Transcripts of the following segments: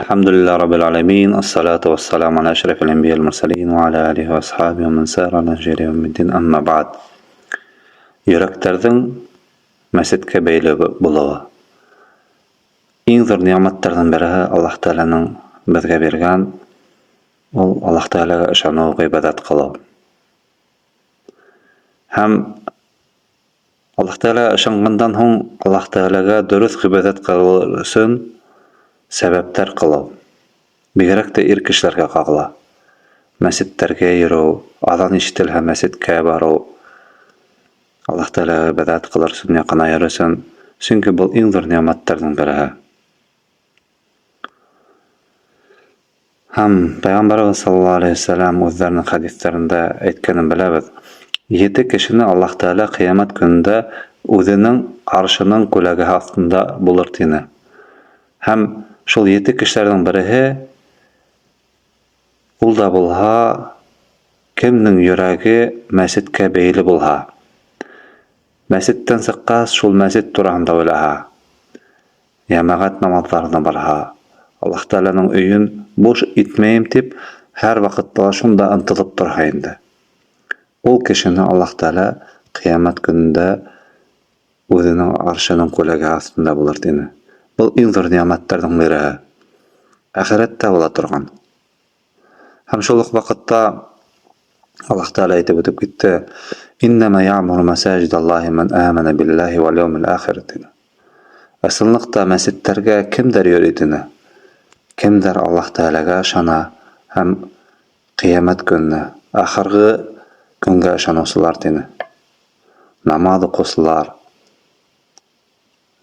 الحمد لله رب العالمين الصلاة والسلام على أشرف الأنبياء والمرسلين وعلى آله وأصحابه ومن سار على نهجه إلى يوم الدين أما بعد. Йөрәктәрҙең мәсеткә бәйле булыуы. Иң ҙур ниғмәттәрҙең береһе Аллаһ Тәғәләнең беҙгә биргән ул Аллаһ Тәғәләгә ышаныу, ғибәҙәт ҡылыу. Һәм Аллаһ Тәғәләгә ышанғандан һуң Аллаһ Тәғәләгә дөрөҫ ғибәҙәт ҡылыу өсөн сәбәптәр ҡылыу. Бигерәк тә ир кешеләргә ҡағыла. Мәсеттәргә йөрөү, аҙан ишетелһә мәсеткә барыу, Аллаһ Тәғәләгә ғибәҙәт ҡылыр өсөн яҡынайыр өсөн, сөнки был иң ҙур ниғмәттәрҙең береһе. Һәм Пәйғәмбәребеҙ саллаллаһу алейһи вәсәләм үҙҙәренең хәдиҫтәрендә әйткәнен беләбеҙ. Ете кешене Аллаһ Тәғәлә ҡиәмәт көнөндә үҙенең аршының күләгәһе аҫтында булыр тине. Һәм шул ете кешеләрҙең береһе ул да булһа кемдең йөрәге мәсеткә бәйле булһа. Мәсеттән сыҡҡас, шул мәсет тураһында уйлаһа, йәмәғәт намаҙҙарына барһа, Аллаһ Тәғәләнең өйөн буш итмәйем тип, һәр ваҡытта ла шунда ынтылып торһа инде. Ул кешене Аллаһ Тәғәлә ҡиәмәт көнөндә үҙенең аршының күләгәһе аҫтында булыр тине. Был иң ҙур ниғмәттәрҙең береһе. Әхирәттә була торған. Һәм шул уҡ ваҡытта Аллаһ Тәғәлә әйтеп үтеп китте: "Иннәмә яъмуру мәсаҗидаллаһи ман амана биллаһи вал яумил ахир" тине. Ысынлыҡта мәсеттәргә кемдәр йөрөй тине? Кемдәр Аллаһ Тәғәләгә ышана һәм ҡиәмәт көнөнә, ахырғы көнгә ышаныусылар тине. Намаҙ уҡыусылар,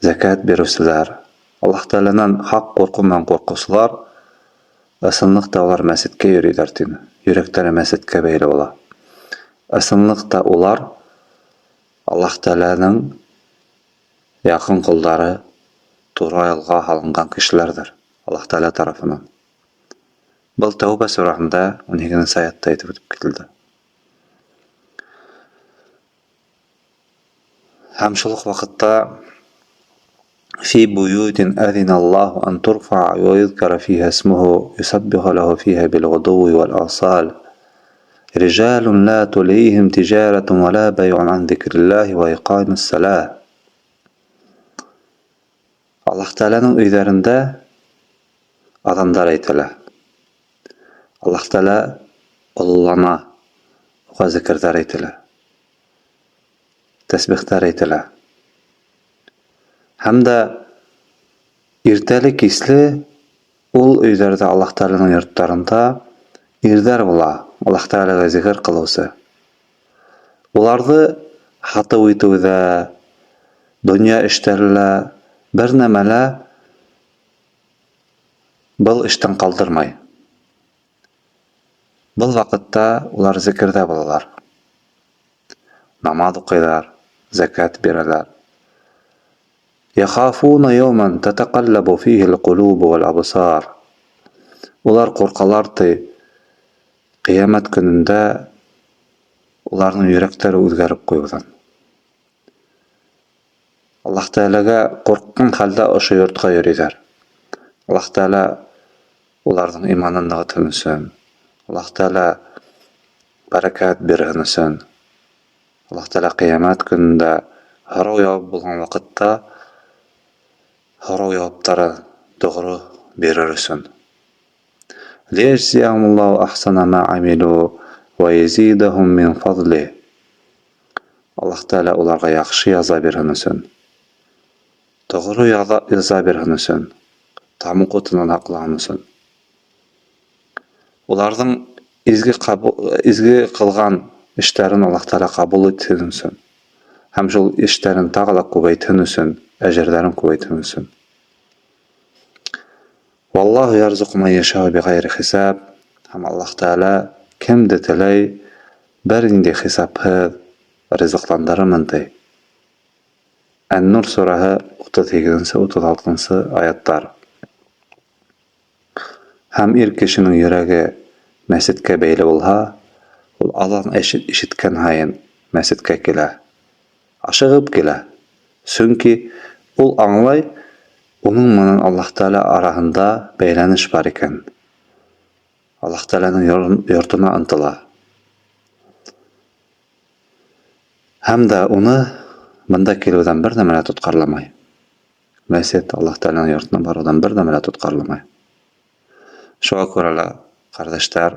зәкәт биреүселәр, Аллаһ Тәғәләнән хаҡ ҡурҡыу менән ҡурҡыусылар, ысынлыҡта улар мәсеткә йөрөйҙәр тине. Йөрәктәре мәсеткә бәйле була. Ысынлыҡта улар Аллаһ Тәғәләнең яҡын ҡолдары, тура юлға һалынған кешеләрҙер Аллаһ Тәғәлә тарафынан. Был Тәүбә сүрәһендә 18-нсе аятта әйтеп үтеп кителде. Һәм шул уҡ ваҡытта Фи буютин әҙина Аллаһу ан турфа ва юҙкара фиһа исмуху юсаббиху лаху фиһа бил-ғудуи вал-асал Риҗалун ла тулихим тиҗаратун ва ла байъун ан зикриллаһи ва иқамис салах. Аллаһ Тәғәләнең өйҙәрендә аҙандар әйтелә. Аллаһ Тәғәлә ололана, уға зикерҙәр әйтелә. Тәсбихтәр әйтелә. Һәм дә иртәле-кисле ул өйҙәрҙә Аллаһ Тәғәләнең йорттарында ирҙәр була, Аллаһ Тәғәләгә зикер ҡылыусы. Уларҙы һатыу итеүҙә, донъя эштәре лә, бер нәмә лә был эштән ҡалдырмай. Был ваҡытта улар зикерҙә булалар. Намаҙ уҡыйҙар, зәкәт бирәләр. Яхафуна яуман татақаллабу фихил ҡулубу вал абсар. Улар ҡурҡалар ти, ҡиәмәт көнөндә уларҙың йөрәктәре үҙгәреп ҡуйыуҙан. Аллаһ Тәғәләгә ҡурҡҡан хәлдә ошо йортҡа йөрөйҙәр. Аллаһ Тәғәлә уларҙың иманын нығытһын өсөн, Аллаһ Тәғәлә бәрәкәт бирһен өсөн, Аллаһ Тәғәлә ҡиәмәт көнөндә һорау-яуап булған ваҡытта һорау-яуаптары тоғро бирер өсөн. Лияжзияһумуллаһу ахсана ма амилу ва язидаһум мин фазлиһ. Аллаһ Тәғәлә уларға яҡшы яза бирһен өсөн. Тоғро яза бирһен өсөн. Тамуҡ утынан һаҡлаһын өсөн. Уларҙың изге ҡабул, изге ҡылған эштәрен Аллаһ Тәғәлә ҡабул итһен өсөн. Һәм шул эштәрен тағы ла күбәйтһен өсөн, әжерҙәрен күбәйтһен өсөн. Валлаһу ярзуҡу ман йәшәү биғәйри хисаб. Һәм Аллаһ Тәғәлә кемде теләй, бер ниндәй хисапһыҙ ризыҡландырырмын ти. Ән-Нур сүрәһе 38-36 аяттар. Һәм ир кешенең йөрәге мәсеткә бәйле булһа, ул аҙан ишеткән һайын мәсеткә килә. Ашығып килә. Сөнки ул аңлай, Уның менән Аллаһ Тәғәлә араһында бәйләнеш бар икән. Аллаһ Тәғәләнең йортона ынтыла. Һәм дә уны бында килеүҙән бер нәмә лә тотҡарламай. Мәсет, Аллаһ Тәғәләнең йортона барыуҙан бер нәмә лә тотҡарламай. Шуға күрә лә, ҡәрҙәштәр,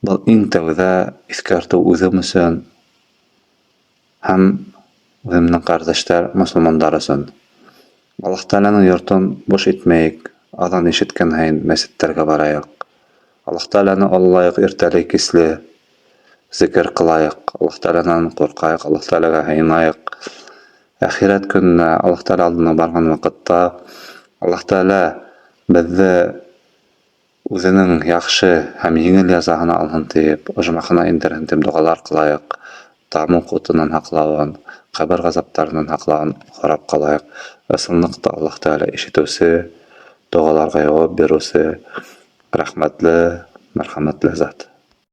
был иң тәүҙә иҫкәртеү үҙем өсөн һәм үҙемдең ҡәрҙәштәр, мосолмандар өсөн. Аллаһ Тәғәләнең йортон буш итмәйек, аҙан ишеткән һайын мәсеттәргә барайыҡ. Аллаһ Тәғәләне ололайыҡ иртәле-кисле, зикер ҡылайыҡ, Аллаһ Тәғәләнән ҡурҡайыҡ, Аллаһ Тәғәләгә һыйынайыҡ. Әхирәт көнөнә Аллаһ Тәғәлә алдына барған ваҡытта Аллаһ Тәғәлә беҙҙе үҙенең яҡшы һәм еңел язаһына алһын тиеп, ожмахына индерһен тип доғалар ҡылайыҡ. Тамуҡ утынан һаҡлауын, ҡәбер ғазаптарынан һаҡлауын һорап ҡалайыҡ. Ысынлыҡ та Аллаһ Тәғәлә ишетеүсе, доғаларға яуап биреүсе, рәхмәтле, мәрхәмәтле зат.